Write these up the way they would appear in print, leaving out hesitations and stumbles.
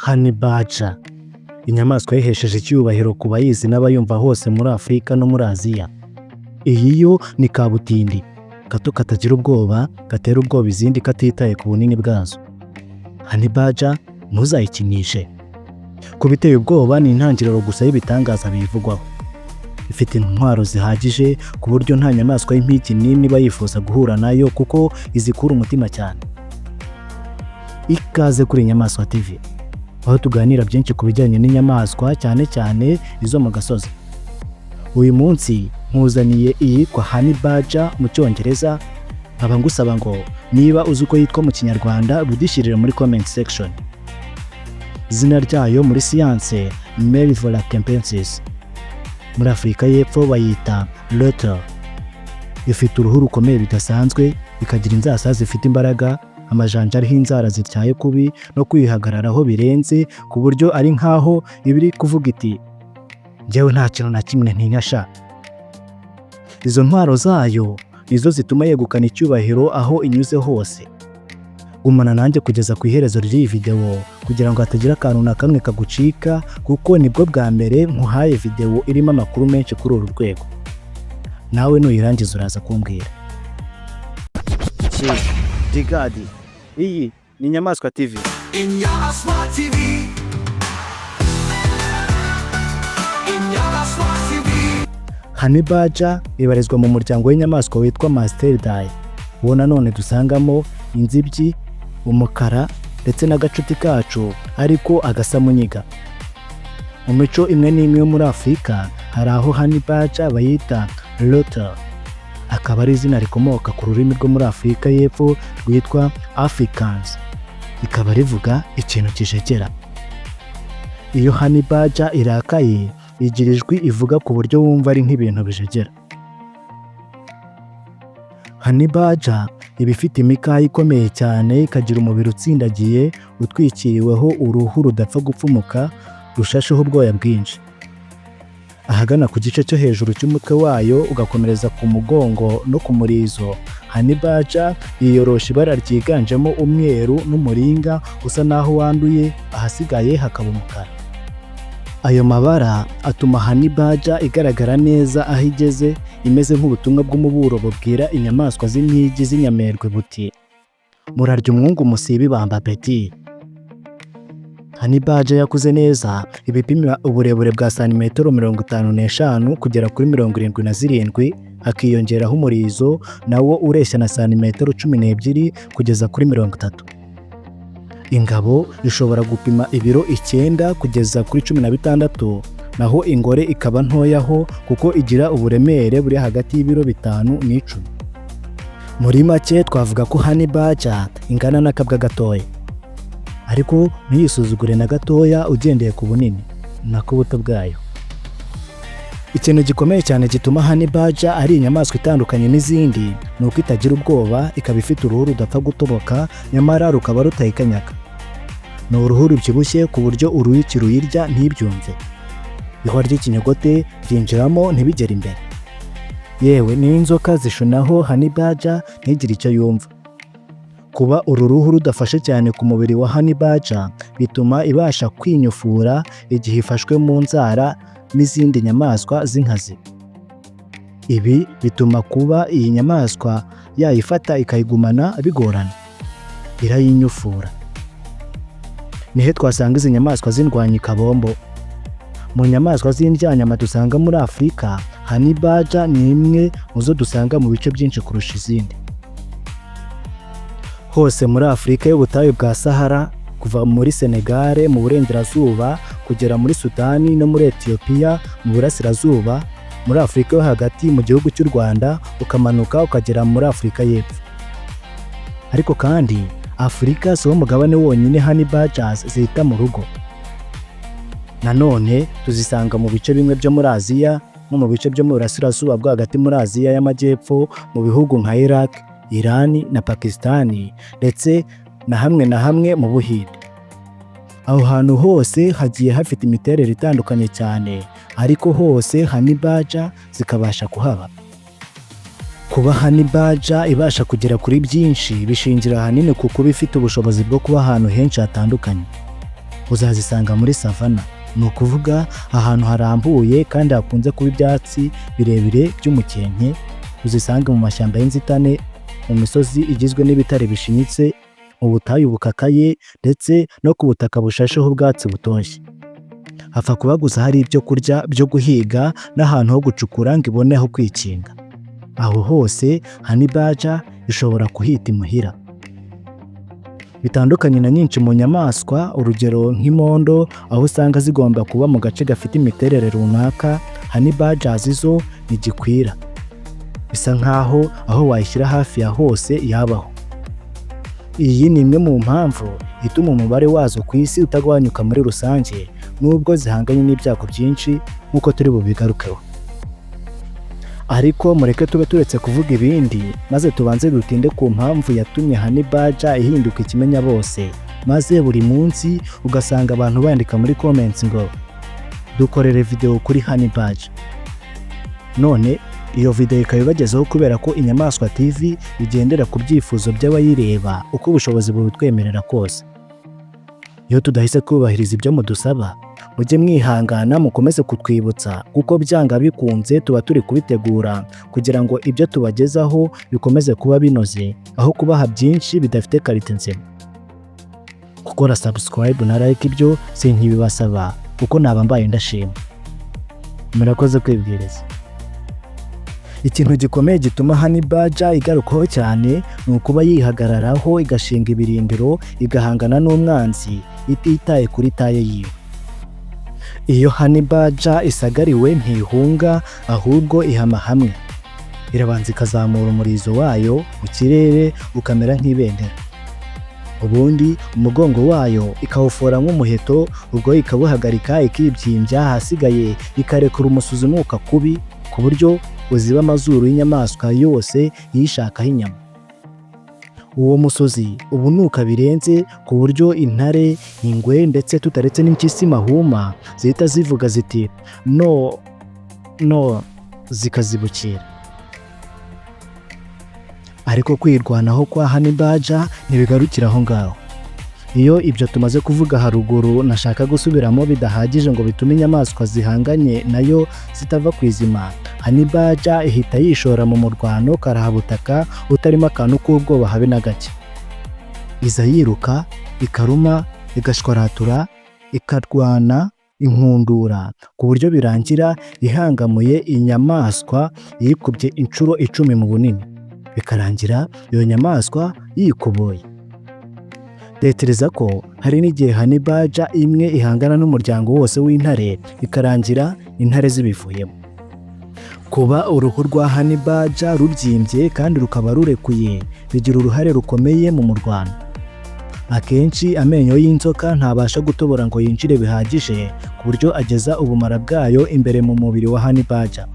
Honey badger, inyamaswa yihesheje icyubahiro ku bayizi n'abayumva hose muri Afurika no muri Aziya. Iyi yo ni kabutindi gato katagira ubwoba, gatera ubwoba izindi katitaye ku bunini bwazo. Honey badger ntuzayikinishe. Kuba iteye ubwoba ni intangiriro gusa y'ibitangaza biyivugwaho. Ifite intwaro zihagije ku buryo nta nyamaswa y'impigi n'imwe iba yifuza guhura nayo, kuko izikura umutima cyane. Ikaze kuri Inyamaswa TV, aho tuganira byinshi ku bijyanye n'inyamaswa, cyane cyane izo mu gasozi. Uyu munsi nkuzaniye iyitwa honey badger mu Cyongereza, nkaba ngusaba ngo niba uzi uko yitwa mu Kinyarwanda budishyirire muri comment section. Izina ryayo muri siyanse, Mellivora capensis. Muri Afurika y'Epfo bayita ratel. Ifite uruhu rukomeye bidasanzwe, ikagira inzasa zifite imbaraga, amajanja ariho inzara zityaye kubi no kwihagararaho birenze, ku buryo ari nkaho iba iri kuvuga iti: "Njyewe nta kintu na kimwe ntinya sha." Izo ntwaro zayo nizo zituma yegukana icyubahiro aho inyuze hose. Gumana nanjye kugeza ku iherezo ry'iyi videwo kugira ngo hatagira akantu na kamwe kagucika, kuko nibwo bwa mbere nkuhaye videwo irimo amakuru menshi kuri uru rwego. Nawe nuyirangiza uraza kumbwira. Digadi, iyi ni Inyamaswa TV. Inyamaswa TV. Inyamaswa TV. Honey badger ibarizwa mu muryango w'inyamaswa witwa Mustelidae, uwo nanone dusangamo inzibyi, umukara ndetse n'agacuti kacu ariko agasamunyiga. Mu mico imwe n'imwe yo muri Afurika hari aho honey badger bayita ratel, akaba ari izina rikomoka ku rurimi rwo muri Afurika y'Epfo rwitwa Afrikaans, rikaba rivuga ikintu kijegera. Iyo honey badger irakaye, igira ijwi ivuga ku buryo wumva ari nk'ibintu bijegera. Honey badger iba ifite imikaya ikomeye cyane, ikagira umubiri utsindagiye utwikiriweho uruhu rudapfa gupfumuka, rushasheho ubwoya bwinshi. Ahagana ku gice cyo hejuru cy'umutwe wayo ugakomereza ku mugongo no ku murizo, honey badger yiyorosha ibara ryiganjemo umweru n'umuringa usa naho wanduye, ahasigaye hakaba umukara. Ayo mabara atuma honey badger igaragara neza aho igeze, imeze nk'ubutumwa bw'umuburo bubwira inyamaswa z'impigi z'inyamerwe buti: "Murarya umwungu musibe ibamba peti." Honey badger yakuze neza iba ipima uburebure bwa santimetero 55 kugera kuri 77, hakiyongeraho umurizo nawo ureshya na santimetero 12 kugeza kuri 30. Ingabo ishobora gupima ibiro 9 kugeza kuri 16, naho ingore ikaba ntoyaho kuko igira uburemere buri hagati y'ibiro 5 n'10. Muri make twavuga ko honey badger ingana n'akabwa gatoya. Ariko ntuyisuzugure na gatoya ugendeye ku bunini nako buto bwayo. Ikintu gikomeye cyane gituma honey badger ari inyamaswa itandukanye n'izindi ni uko itagira ubwoba, ikaba ifite uruhu rudapfa gutoboka nyamara rukaba rutayikanyaga. Ni uruhu rubyibushye ku buryo uruyuki ruyirya ntibyumve. Ihwa ry'ikinyogote ryinjiramo ntibigere imbere. Yewe n'inzoka zishunaho honey badger ntigire icyo yumva. Kuba uru ruhu rudafashe cyane ku mubiri wa honey badger bituma ibasha kwinyufura igihe ifashwe mu nzara n'izindi nyamaswa z'inkazi. Ibi bituma kuba iyi nyamaswa yayifata ikayigumana bigorana. Irayinyufura. Nihe twasanga izi nyamaswa z'indwanyi kabombo? Mu nyamaswa z'indyanyama dusanga muri Afurika, honey badger ni imwe mu zo dusanga mu bice byinshi kurusha izindi. Hose muri Afurika y'ubutayu bwa Sahara, kuva muri Senegal mu burengerazuba kugera muri Sudani no muri Etiyopiya mu burasirazuba, muri Afurika yo hagati mu gihugu cy'u Rwanda, ukamanuka ukagera muri Afurika y'Epfo. Ariko kandi Afurika si wo mugabane wonyine honey badgers zita mu rugo. Nanone tuzisanga mu bice bimwe byo muri Aziya, nko mu bice byo mu burasirazuba bwo hagati, muri Aziya y'Amajyepfo, mu bihugu nka Iraq, Iran na Pakistan, ndetse na hamwe na hamwe mu Buhinde. Aho hantu hose hagiye hafite imiterere itandukanye cyane, ariko hose honey badger zikabasha kuhaba. Kuba honey badger ibasha kugera kuri byinshi bishingira ahanini ku kuba ifite ubushobozi bwo kuba ahantu henshi hatandukanye. Uzazisanga muri savana, ni ukuvuga ahantu harambuye kandi hakunze kuba ibyatsi birebire by'umukenke. Uzisange mu mashyamba y'inzitane, mu misozi igizwe n'ibitare bishinyitse, mu butayu bukakaye ndetse no ku butaka bushasheho ubwatsi butoshye. Hapfa kuba gusa hari ibyo kurya byo guhiga n'ahantu ho gucukura ngo ibone aho kwikinga. Aho hose honey badger ishobora kuhita imuhira. Bitandukanye na nyinshi mu nyamaswa, urugero nk'imondo, aho usanga zigomba kuba mu gace gafite imiterere runaka, honey badgers zo ntigikwira. Bisa nkaho aho wayishyira hafi ya hose yabaho. Iyi ni imwe mu mpamvu ituma umubare wazo ku isi utagabanyuka muri rusange, nubwo zihanganye n'ibyago byinshi nk'uko turi bubigarukeho. Ariko mureke tube turetse kuvuga ibindi, maze tubanze dutinde ku mpamvu yatumye honey badger ihinduka ikimenya bose, maze buri munsi ugasanga abantu bandika muri comments ngo "Dukorere video kuri honey badger". None iyo video ikaba ibagezeho kubera ko Inyamaswa TV igendera ku byifuzo by'abayireba uko ubushobozi bubitwemerera kose. Iyo tudahise twubahiriza ibyo mudusaba, mujye mwihangana mukomeze kutwibutsa, kuko byanga bikunze tuba turi kubitegura kugira ngo ibyo tubagezaho bikomeze kuba binoze, aho kubaha byinshi bidafite qualité nzima. Gukora subscribe na like ibyo sinkibibasaba, kuko naba mbaye ndashima. Murakoze kwibwiriza. Ikintu gikomeye gituma honey badger igarukwaho cyane ni ukuba yihagararaho, igashinga ibirindiro, igahangana n'umwanzi ititaye kuri taille yiwe. Iyo honey badger isagariwe ntihunga, ahubwo ihama hamwe. Irabanza ikazamura umurizo wayo mu kirere ukamera nk'ibendera, ubundi umugongo wayo ikawufora nk'umuheto, ubwo ikawuhagarika ikibyimbya, ahasigaye ikarekura umusuzi unuka kubi ku buryo uziba amazuru y'inyamaswa yose iyishakaho inyama. Uwo musozi uba unuka birenze, ku buryo intare, ingwe ndetse tutaretse n'impyisi mahuma zihita zivuga ziti "No, no", zikazibukira. Ariko kwirwanaho kwa honey badger ntibigarukira aho ngaho. Iyo ibyo tumaze kuvuga haruguru nashaka gusubiramo bidahagije ngo bitume inyamaswa zihanganye nayo zitava ku izima, honey badger ihita yishora mu murwano karahabutaka utarimo akantu k'ubwoba habe na gake. Iza yiruka, ikaruma, igashwaratura, ikarwana inkundura, ku buryo birangira ihangamuye inyamaswa yikubye inshuro 10 mu bunini, bikarangira iyo nyamaswa yikuboye. Tekereza ko hari n'igihe honey badger imwe ihangana n'umuryango wose w'intare, bikarangira intare zibivuyemo. Kuba uruhu rwa honey badger rubyimbye kandi rukaba rurekuye bigira uruhare rukomeye mu murwano. Akenshi amenyo y'inzoka ntabasha gutobora ngo yinjire bihagije ku buryo ageza ubumara bwayo imbere mu mubiri wa honey badger.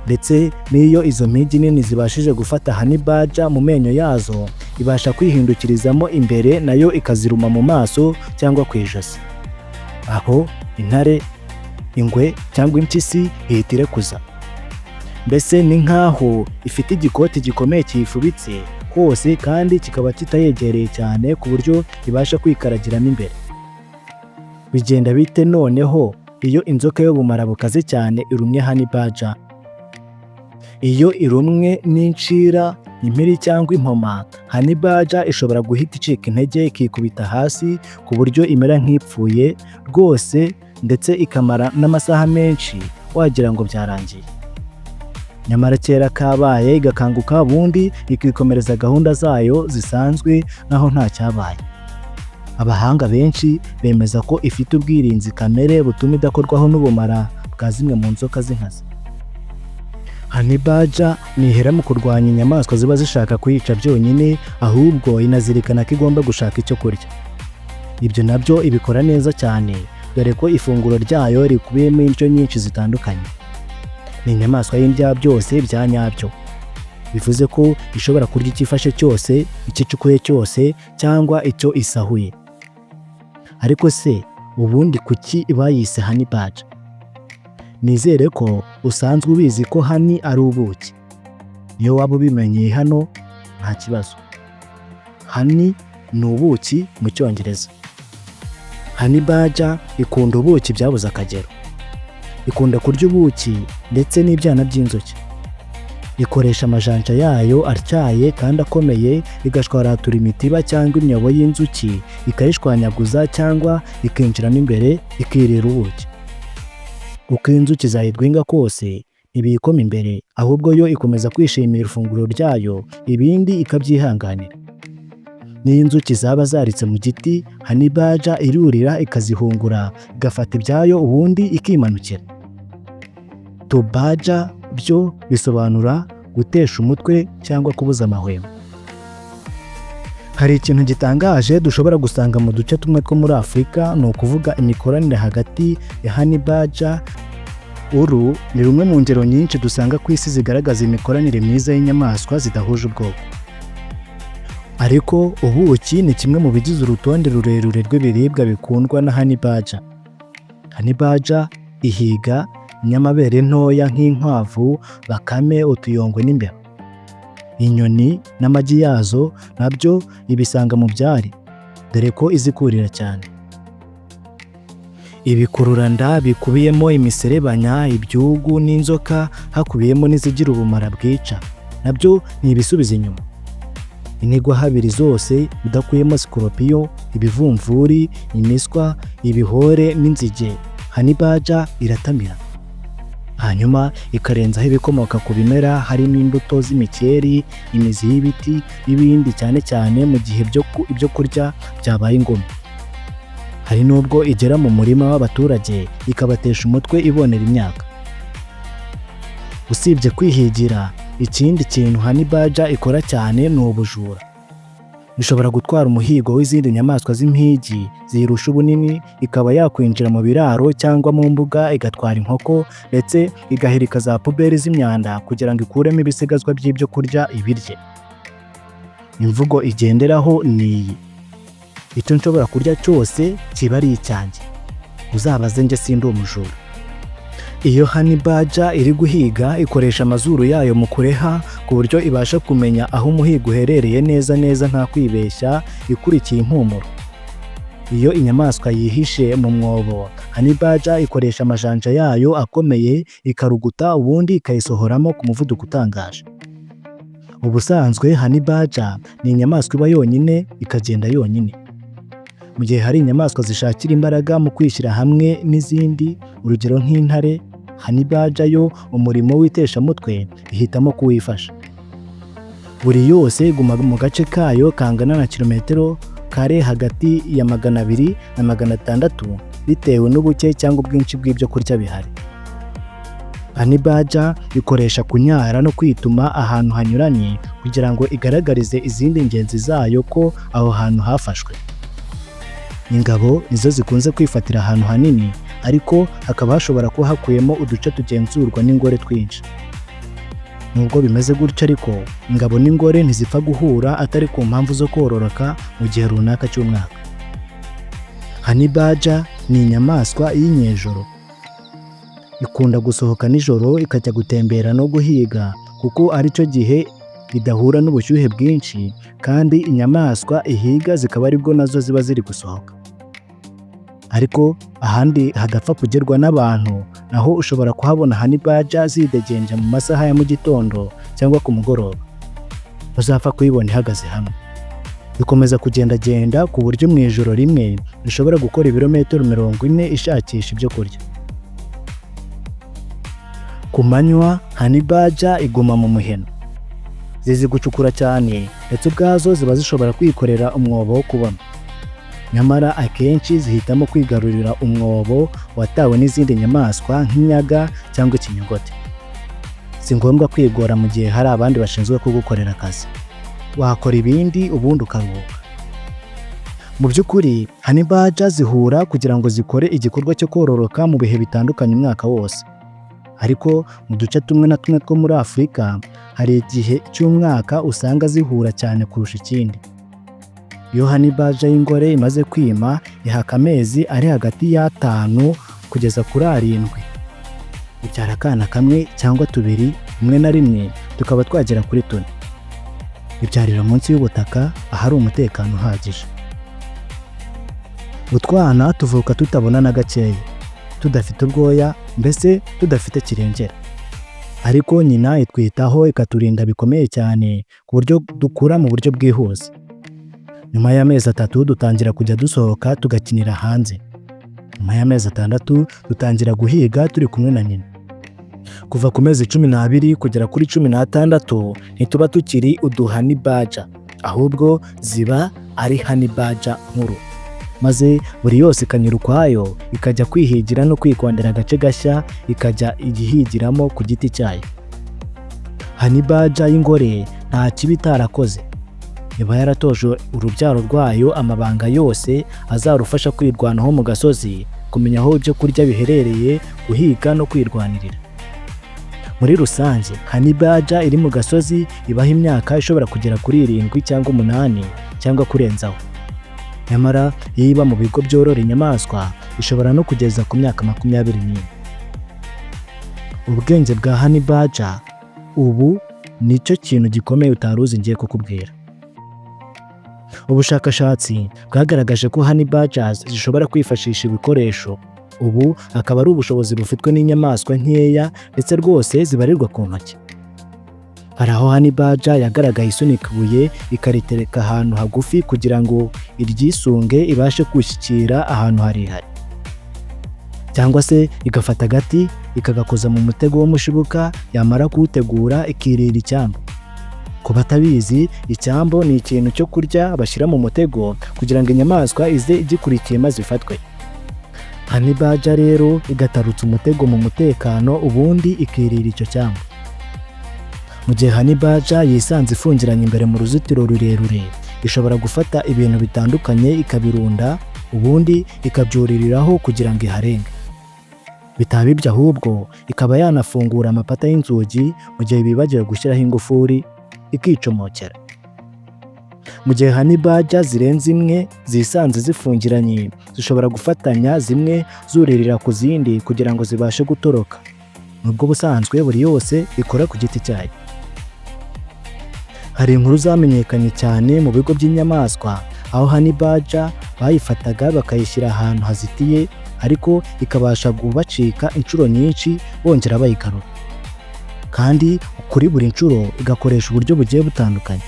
Ndetse n'iyo izo mpigi nini zibashije gufata honey badger mu menyo yazo, ibasha kwihindukirizamo imbere nayo ikaziruma mu maso cyangwa ku ijosi. Aho intare, ingwe cyangwa impyisi ihita irekuza. Mbese ni nk'aho ifite igikoti gikomeye kiyifubitse hose kandi kikaba kitayegereye cyane ku buryo ibasha kwikaragiramo imbere. Bigenda bite noneho iyo inzoka y'ubumara bukaze cyane irumye honey badger? Iyo irumwe n'incira, impiri cyangwa impoma, honey badger ishobora guhita icika intege ikikubita hasi ku buryo imera nk'ipfuye rwose, ndetse ikamara n'amasaha menshi wagira ngo byarangiye. Nyamara kera kabaye igakanguka, ubundi ikikomereza gahunda zayo zisanzwe naho nta cyabaye. Abahanga benshi bemeza ko ifite ubwirinzi kamere butuma idakorwaho n'ubumara bwa zimwe mu nzoka z'inkazi. Honey badger ntihera mu kurwanya inyamaswa ziba zishaka kuyica byonyine, ahubwo inazirikana ko igomba gushaka icyo kurya. Ibyo nabyo ibikora neza cyane, dore ko ifunguro ryayo rikubiyemo indyo nyinshi zitandukanye. Ni inyamaswa y'indya byose bya nyabyo. Bivuze ko ishobora kurya icyo ifashe cyose, icyo icukuye cyose cyangwa icyo isahuye. Ariko se ubundi kuki bayise honey badger? Nizere ko usanzwe ubizi ko honey ari ubuki. Niyo waba ubimenyeye hano nta kibazo. Honey ni ubuki mu Cyongereza. Honey badger ikunda ubuki byabuze akagero. Ikunda kurya ubuki ndetse n'ibyana by'inzuki. Ikoresha amajanja yayo atyaye kandi akomeye, igashwaratura imitiba cyangwa imyobo y'inzuki, ikayishwanyaguza cyangwa ikinjiramo imbere ikirira ubuki. Uko inzuki zayidwinga kose ntibiyikoma imbere, ahubwo yo ikomeza kwishimira ifunguro ryayo, ibindi ikabyihanganira. N'iyo inzuki zaba zaritse mu giti, honey badger irurira ikazihungura, igafata ibyayo, ubundi ikimanukira. To badger byo bisobanura gutesha umutwe cyangwa kubuza amahwemo. Hari ikintu gitangaje dushobora gusanga mu duce tumwe two muri Afurika, ni ukuvuga imikoranire hagati ya honey badger. Uru ni rumwe mu ngero nyinshi dusanga ku isi zigaragaza imikoranire myiza y'inyamaswa zidahuje ubwoko. Ariko ubuki ni kimwe mu bigize urutonde rurerure rw'ibiribwa bikundwa na honey badger. Honey badger ihiga inyamabere ntoya nk'inkwavu, bakame, utuyongwe n'imbeba. Inyoni n'amagi yazo nabyo ibisanga mu byari, dore ko izi kurira cyane. Ibikururanda bikubiyemo imiserebanya, ibyugu n'inzoka, hakubiyemo n'izigira ubumara bwica, nabyo ni ibisubiza inyuma. Inigwahabiri zose udakuyemo sikorupiyo, ibivumvuri, imiswa, ibihore n'inzige, honey badger iratamira. Hanyuma ikarenzaho ibikomoka ku bimera harimo imbuto z'imikeri, imizi y'ibiti n'ibindi, cyane cyane mu gihe ibyo kurya byabaye ingume. Hari n'ubwo igera mu murima w'abaturage ikabatesha umutwe ibonera imyaka. Usibye kwihigira, ikindi kintu honey badger ikora cyane ni ubujura. Ishobora gutwara umuhigo w'izindi nyamaswa z'impigi ziyirusha ubunini, ikaba yakwinjira mu biraro cyangwa mu mbuga igatwara inkoko, ndetse igahirika za poubelle z'imyanda kugira ngo ikuremo ibisigazwa by'ibyo kurya ibirye. Imvugo igenderaho ni iyi: "Icyo nshobora kurya cyose kiba ari icyanjye, uzabaze njye sindi umujura." Iyo honey badger iri guhiga, ikoresha amazuru yayo mu kureha ku buryo ibasha kumenya aho umuhigo uherereye neza neza nta kwibeshya, ikurikiye impumuro. Iyo inyamaswa yihishe mu mwobo, honey badger ikoresha amajanja yayo akomeye ikaruguta, ubundi ikayisohoramo ku muvuduko utangaje. Ubusanzwe honey badger ni inyamaswa iba yonyine, ikagenda yonyine. Mu gihe hari inyamaswa zishakira imbaraga mu kwishyira hamwe n'izindi, urugero nk'intare, honey badger yo umurimo w'iteshamutwe ihitamo kuwifasha. Buri yose iguma mu gace kayo kangana na kilometero kare hagati ya 200 na 600, bitewe n'ubuke cyangwa ubwinshi bw'ibyo kurya bihari. Honey badger ikoresha kunyara no kwituma ahantu hanyuranye kugira ngo igaragarize izindi ngenzi zayo ko aho hantu hafashwe. Ingabo nizo zikunze kwifatira ahantu hanini, ariko hakaba hashobora kuba hakuyemo uduce tugenzurwa n'ingore twinshi. Nubwo bimeze gutyo ariko, ingabo n'ingore ntizipfa guhura atari ku mpamvu zo kororoka mu gihe runaka cy'umwaka. Honey badger ni inyamaswa y'inyejoro. Ikunda gusohoka nijoro ikajya gutembera no guhiga, kuko aricyo gihe idahura n'ubushyuhe bwinshi, kandi inyamaswa ihiga zikaba aribwo nazo ziba ziri gusohoka. Ariko ahandi hadapfa kugerwa n'abantu naho ushobora kuhabona honey badger zidegembya mu masaha ya mu gitondo cyangwa ku mugoroba. Ntuzapfa kuyibona ihagaze hamwe. Ikomeza kugendagenda ku buryo mu ijoro rimwe ishobora gukora ibirometero 40 ishakisha ibyo kurya. Ku manywa honey badger iguma mu muheno. Zizi gucukura cyane, ndetse ubwazo ziba zishobora kwikorera umwobo wo kubamo. Nyamara akenshi zihitamo kwigarurira umwobo watawe n'izindi nyamaswa nk'inyaga cyangwa ikinyogote. Si ngombwa kwigora mu gihe hari abandi bashinzwe kugukorera akazi. Wakora ibindi ubundi ukaruhuka. Mu by'ukuri honey badger zihura kugira ngo zikore igikorwa cyo kororoka mu bihe bitandukanye umwaka wose. Ariko mu duce tumwe na tumwe two muri Afurika hari igihe cy'umwaka usanga zihura cyane kurusha ikindi. Iyo honey badger y'ingore imaze kwima, ihaka amezi ari hagati y'atanu kugeza kuri arindwi. Ibyara akana kamwe cyangwa tubiri, rimwe na rimwe tukaba twagera kuri tune. Ibyarira munsi y'ubutaka ahari umutekano uhagije. Utwana tuvuka tutabona na gakeya, tudafite ubwoya, mbese tudafite kirengera, ariko nyina itwitaho, ikaturinda bikomeye cyane ku buryo dukura mu buryo bwihuse. Nyuma y'amezi 3 dutangira kujya dusohoka tugakinira hanze. Nyuma y'amezi 6 dutangira guhiga turi kumwe na nyina. Kuva ku mezi 12 kugera kuri 16 ntituba tukiri uduhoney badger, ahubwo ziba ari honey badger nkuru, maze buri yose ikanyura ukwayo, ikajya kwihigira no kwikondera agace gashya, ikajya igihigiramo ku giti cyayo. Honey badger y'ingore nta kibi itarakoze. Iba yaratoje urubyaro rwayo amabanga yose azarufasha kwirwanaho mu gasozi, kumenya aho ibyo kurya biherereye, guhiga no kwirwanirira. Muri rusange, honey badger iri mu gasozi ibaho imyaka ishobora kugera kuri 7 cyangwa 8 cyangwa kurenzaho. Nyamara iyo iba mu bigo byorora inyamaswa ishobora no kugeza ku myaka 24. Ubwenge bwa honey badger, ubu nicyo kintu gikomeye utari uzi ngiye kukubwira. Ubushakashatsi bwagaragaje ko honey badgers zishobora kwifashisha ibikoresho. Ubu akaba ari ubushobozi bufitwe n'inyamaswa nkeya ndetse rwose zibarirwa ku ntoki. Hari aho honey badger yagaragaye isunika ibuye, ikaritereka ahantu hagufi kugira ngo iryisunge ibashe gushyikira ahantu harehare, cyangwa se igafata agati ikagakoza mu mutego w'umushibuka, yamara kuwutegura ikirira icyambu. Ku batabizi, icyambu ni ikintu cyo kurya bashyira mu mutego kugira ngo inyamaswa ize igikurikiye maze ifatwe. Honey badger rero igatarutsa umutego mu mutekano, ubundi ikirira icyo cyambu. Mu gihe honey badger yisanze ifungiranye imbere mu ruzitiro rurerure, ishobora gufata ibintu bitandukanye ikabirunda, ubundi ikabyuririraho kugira ngo iharenge. Bitaba ibyo ahubwo ikaba yanafungura amapata y'inzugi mu gihe bibagiwe gushyiraho ingufuri, ikicomokera. Mu gihe honey badger zirenze imwe zisanze zifungiranye, zishobora gufatanya, zimwe zuririra ku zindi kugira ngo zibashe gutoroka, nubwo ubusanzwe buri yose ikora ku giti cyayo. Hari inkuru zamenyekanye cyane mu bigo by'inyamaswa aho honey badger bayifataga bakayishyira ahantu hazitiye, ariko ikabasha kubacika inshuro nyinshi bongera bayigarura, kandi kuri buri nshuro igakoresha uburyo bugiye butandukanye.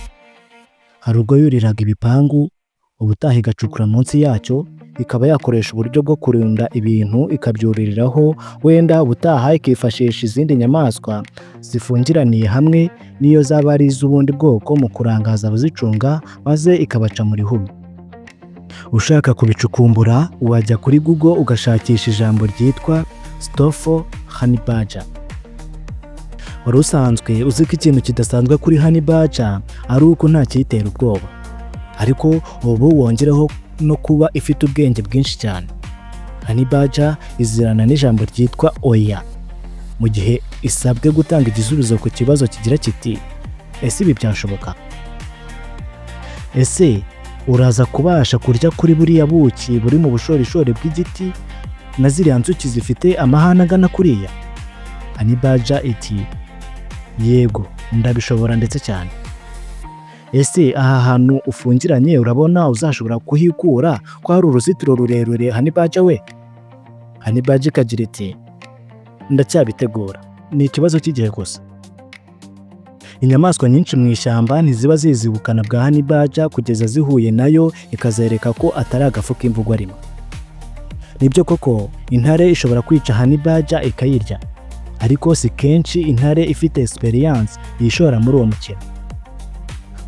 Hari ubwo yuriraga ibipangu, ubutaha igacukura munsi yacyo, ikaba yakoresha uburyo bwo kurunda ibintu ikabyuririraho, wenda ubutaha ikifashisha izindi nyamaswa zifungiraniye hamwe, n'iyo zaba ari iz'ubundi bwoko, mu kurangaza abazicunga maze ikabaca mu rihumye. Ushaka kubicukumbura wajya kuri Google ugashakisha ijambo ryitwa Stouffer's honey badger. Wari usanzwe uzi ko ikintu kidasanzwe kuri honey badger ari uko nta kiyitera ubwoba, ariko ubu wongereho no kuba ifite ubwenge bwinshi cyane. Honey badger izirana n'ijambo ryitwa oya mu gihe isabwe gutanga igisubizo ku kibazo kigira kiti: "Ese ibi byashoboka? Ese uraza kubasha kurya kuri buriya buki buri mu bushorishori bw'igiti na ziriya nzuki zifite amahane angana kuriya?" Honey badger iti: "Yego, ndabishobora ndetse cyane." "Ese aha hantu ufungiranye urabona uzashobora kuhikura ko hari uruzitiro rurerure, honey badger we?" Honey badger ikagira iti: "Ndacyabitegura, ni ikibazo cy'igihe gusa." Inyamaswa nyinshi mu ishyamba ntiziba zizi ubukana bwa honey badger kugeza zihuye nayo ikazereka ko atari agafu k'imvugwa rimwe. Nibyo koko, intare ishobora kwica honey badger ikayirya, ariko si kenshi intare ifite experience yishora muri uwo mukino.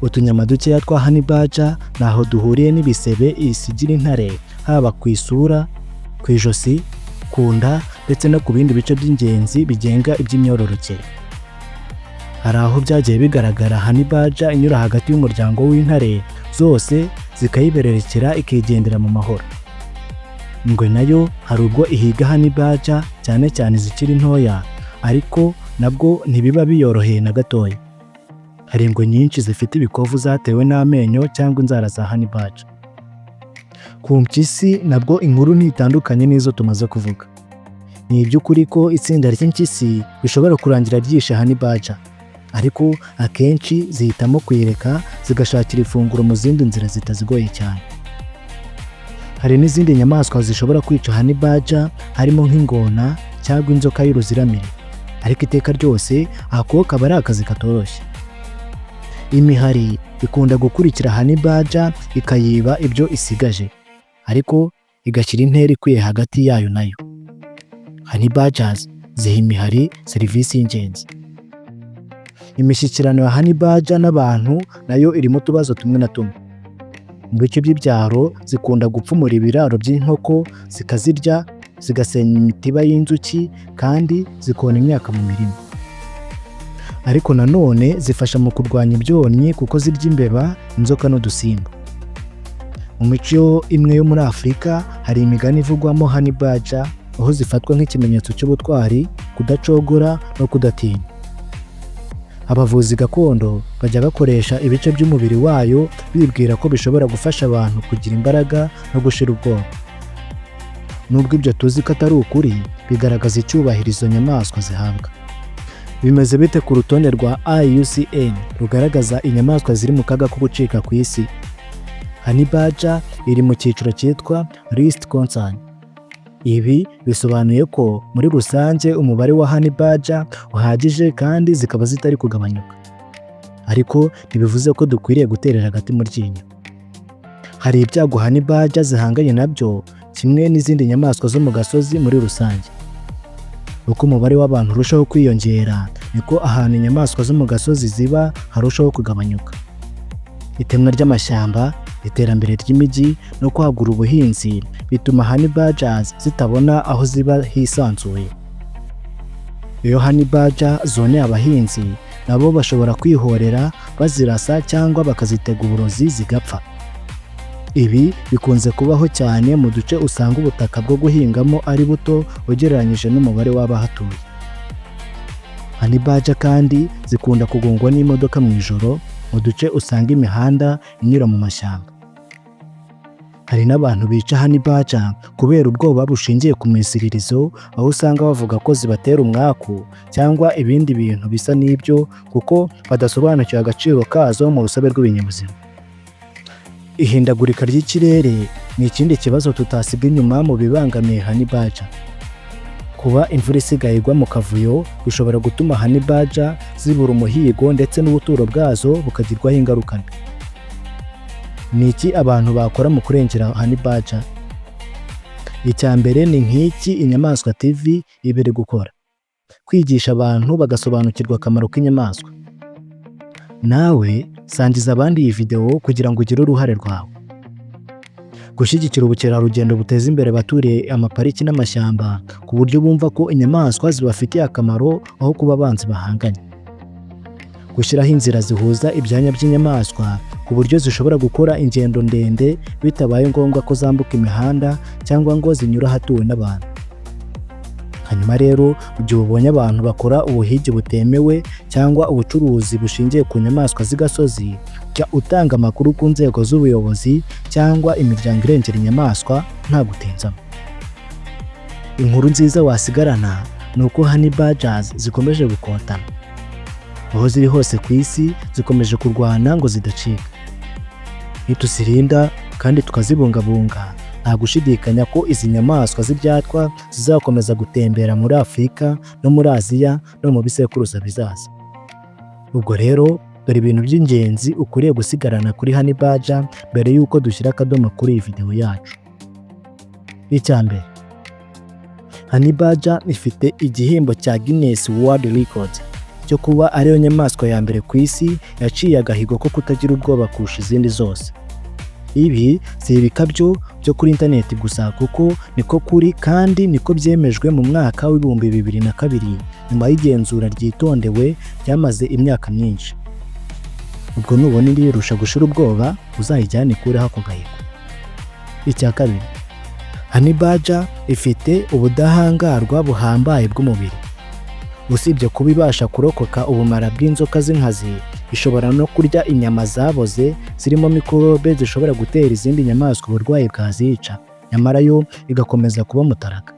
Utunyama dukeya twa honey badger ntaho duhuriye n'ibisebe isigira intare, haba ku isura, ku ijosi, ku nda ndetse no ku bindi bice by'ingenzi bigenga iby'imyororokere. Hari aho byagiye bigaragara honey badger inyura hagati y'umuryango w'intare, zose zikayibererekera ikigendera mu mahoro. Ingwe nayo hari ubwo ihiga honey badger, cyane cyane izikiri ntoya, ariko nabwo ntibiba biyoroheye na gatoya. Hari ingwe nyinshi zifite ibikovu zatewe n'amenyo cyangwa inzara za honey badger. Ku mpyisi nabwo inkuru ntitandukanye n'izo tumaze kuvuga. Ni iby'ukuri ko itsinda ry'impyisi rishobora kurangira ryishe honey badger, ariko akenshi zihitamo kuyireka zigashakira ifunguro mu zindi nzira zitazigoye cyane. Hari n'izindi nyamaswa zishobora kwica honey badger, harimo nk'ingona cyangwa inzoka y'uruziramire, ariko iteka ryose ako kaba ari akazi katoroshye. Imihari ikunda gukurikira honey badger ikayiba ibyo isigaje, ariko igashyira intera ikwiye hagati yayo nayo. Honey badgers ziha imihari serivisi y'ingenzi. Imishyikirano ya honey badger n'abantu nayo irimo utubazo tumwe na tumwe. Mu bice by'ibyaro zikunda gupfumura ibiraro by'inkoko zikazirya, zigasenya imitiba y'inzuki kandi zikona imyaka mu mirima. Ariko nanone zifasha mu kurwanya ibyonnyi kuko zirya imbeba, inzoka n'udusimba. Mu mico imwe yo muri Afurika hari imigani ivugwamo honey badger, aho zifatwa nk'ikimenyetso cy'ubutwari, kudacogora no kudatinya. Abavuzi gakondo bajya bakoresha ibice by'umubiri wayo bibwira ko bishobora gufasha abantu kugira imbaraga no gushira ubwoba. Nubwo ibyo tuzi ko atari ukuri, bigaragaza icyubahiro izo nyamaswa zihabwa. Bimeze bite ku rutonde rwa IUCN rugaragaza inyamaswa ziri mu kaga ko gucika ku isi? Honey badger iri mu cyiciro cyitwa Least Concern. Ibi bisobanuye ko muri rusange umubare wa honey badger uhagije kandi zikaba zitari kugabanyuka. Ariko ntibivuze ko dukwiriye guterera agati mu ryinyo. Hari ibyago honey badger zihanganye nabyo kimwe n'izindi nyamaswa zo mu gasozi muri rusange. Uko umubare w'abantu urushaho kwiyongera, niko ahantu inyamaswa zo mu gasozi ziba harushaho kugabanyuka. Itemwa ry'amashyamba, iterambere ry'imijyi no kwagura ubuhinzi bituma honey badgers zitabona aho ziba hisanzuye. Iyo honey badger zoneye abahinzi, nabo bashobora kwihorera bazirasa cyangwa bakazitega uburozi zigapfa. Ibi bikunze kubaho cyane mu duce usanga ubutaka bwo guhingamo ari buto ugereranyije n'umubare w'abahatuye. Honey badger kandi zikunda kugongwa n'imodoka mu ijoro mu duce usanga imihanda inyura mu mashyamba. Hari n'abantu bica honey badger kubera ubwoba bushingiye ku misiririzo, aho usanga bavuga ko zibatera umwaku cyangwa ibindi bintu bisa n'ibyo kuko badasobanukiwe agaciro kazo mu rusobe rw'ibinyabuzima. Ihindagurika ry'ikirere ni ikindi kibazo tutasiga inyuma mu bibangamiye honey badger. Kuba imvura isigaye igwa mu kavuyo bishobora gutuma honey badger zibura umuhigo ndetse n'ubuturo bwazo bukagirwaho ingaruka mbi. Ni iki abantu bakora mu kurengera honey badger? Icya mbere ni nk'iki Inyamaswa TV iba iri gukora: kwigisha abantu bagasobanukirwa akamaro k'inyamaswa. Nawe sangiza abandi iyi video kugira ngo ugire uruhare rwawe. Gushyigikira ubukerarugendo buteza imbere abaturiye amapariki n'amashyamba ku buryo bumva ko inyamaswa zibafitiye akamaro aho kuba abanzi bahanganye. Gushyiraho inzira zihuza ibyanya by'inyamaswa ku buryo zishobora gukora ingendo ndende bitabaye ngombwa ko zambuka imihanda cyangwa ngo zinyure ahatuwe n'abantu. Hanyuma rero, mu gihe ubonye abantu bakora ubuhigi butemewe cyangwa ubucuruzi bushingiye ku nyamaswa z'igasozi, jya utanga amakuru ku nzego z'ubuyobozi cyangwa imiryango irengera inyamaswa nta gutinzamo. Inkuru nziza wasigarana ni uko honey badgers zikomeje gukotana. Aho ziri hose ku isi zikomeje kurwana ngo zidacika. Nituzirinda kandi tukazibungabunga, nta gushidikanya ko izi nyamaswa z'ibyatwa zizakomeza gutembera muri Afurika no muri Aziya no mu bisekuruza bizaza. Ubwo rero dore ibintu by'ingenzi ukwiriye gusigarana kuri honey badger mbere y'uko dushyira akadomo kuri iyi video yacu. Icya mbere, honey badger ifite igihembo cya Guinness World Records cyo kuba ariyo nyamaswa ya mbere ku isi yaciye agahigo ko kutagira ubwoba kurusha izindi zose. Ibi si ibikabyo byo kuri interineti gusa, kuko niko kuri kandi niko byemejwe mu mwaka w'2002 nyuma y'igenzura ryitondewe ryamaze imyaka myinshi. Ubwo nubona indi irusha gushira ubwoba, uzayijyane ikureho ako gahigo. Icya kabiri, honey badger ifite ubudahangarwa buhambaye bw'umubiri. Usibye kuba ibasha kurokoka ubumara bw'inzoka z'inkazi, ishobora no kurya inyama zaboze zirimo mikorobe zishobora gutera izindi nyamaswa uburwayi bwazica, nyamara yo igakomeza kuba mutaraga.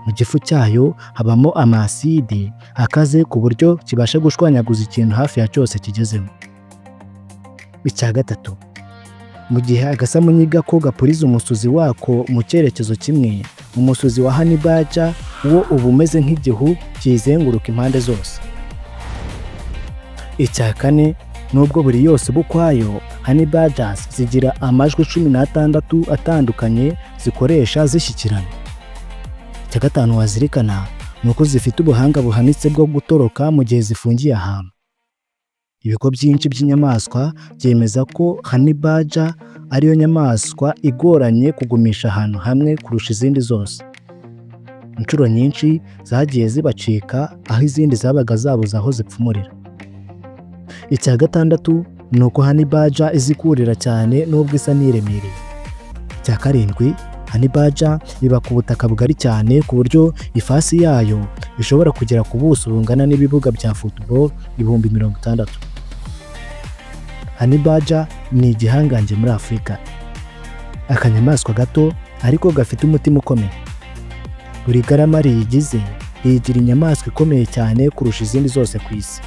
Mu gifu cyayo habamo amaside akaze ku buryo kibasha gushwanyaguza ikintu hafi ya cyose kigezemo. Icya gatatu, Mu gihe agasamunyiga ko gapuriza umusuzi wako mu cyerekezo kimwe, umusuzi wa honey badger wo uba umeze nk'igihu kiyizenguruka impande zose. Icya kane, nubwo buri yose uba ukwayo, honey badgers zigira amajwi 16 atandukanye zikoresha zishyikirana. Icya gatanu wazirikana ni uko zifite ubuhanga buhanitse bwo gutoroka mu gihe zifungiye ahantu. Ibigo byinshi by'inyamaswa byemeza ko honey badger ariyo nyamaswa igoranye kugumisha ahantu hamwe kurusha izindi zose. Inshuro nyinshi zagiye zibacika aho izindi zabaga zabuze aho zipfumurira. Icya gatandatu ni uko honey badger izi kurira cyane nubwo isa n'iremereye. Icya karindwi, honey badger iba ku butaka bugari cyane, ku buryo ifasi yayo ishobora kugera ku buso bungana n'ibibuga bya football 60,000. Honey badger ni igihangange muri Afurika, akanyamaswa gato ariko gafite umutima ukomeye. Buri garama riyigize riyigira inyamaswa ikomeye cyane kurusha izindi zose ku isi.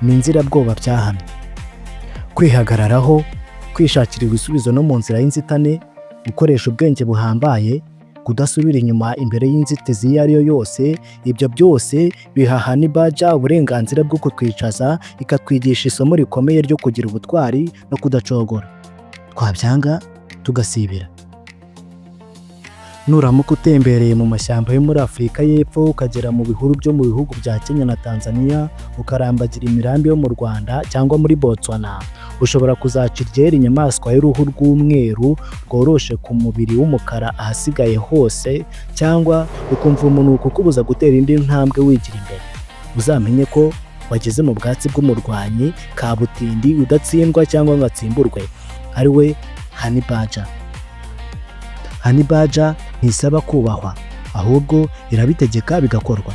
Ni inzirabwoba byahamye. Kwihagararaho, kwishakira ibisubizo no mu nzira y'inzitane, gukoresha ubwenge buhambaye, kudasubira inyuma imbere y'inzitizi iyo ari yo yose, ibyo byose biha honey badger uburenganzira bwo kutwicaza ikatwigisha isomo rikomeye ryo kugira ubutwari no kudacogora. Twabyanga tugasibira. Nuramuka utembereye mu mashyamba yo muri Afurika y'Epfo, ukagera mu bihuru byo mu bihugu bya Kenya na Tanzania, ukarambagira imirambi yo mu Rwanda cyangwa muri Botswana, ushobora kuzaca iryera inyamaswa y'uruhu rw'umweru rworoshe ku mubiri w'umukara ahasigaye hose, cyangwa ukumva umunuko ukubuza gutera indi ntambwe wigira imbere. Uzamenye ko wageze mu bwatsi bw'umurwanyi kabutindi udatsindwa cyangwa ngo atsimburwe, ari we honey badger. Honey badger ntisaba kubahwa, ahubwo irabitegeka bigakorwa.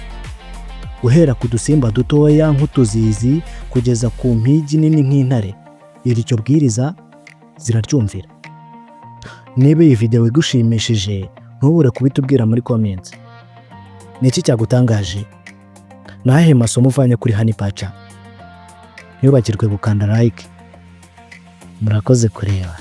Guhera ku dusimba dutoya nk'utuzizi kugeza ku mpigi nini nk'intare, iryo bwiriza ziraryumvira. Niba iyi video igushimishije, ntubure kubitubwira muri comments. Ni iki cyagutangaje? Ni ayahe masomo uvanye kuri honey badger? Ntiwibagirwe gukanda like. Murakoze kureba.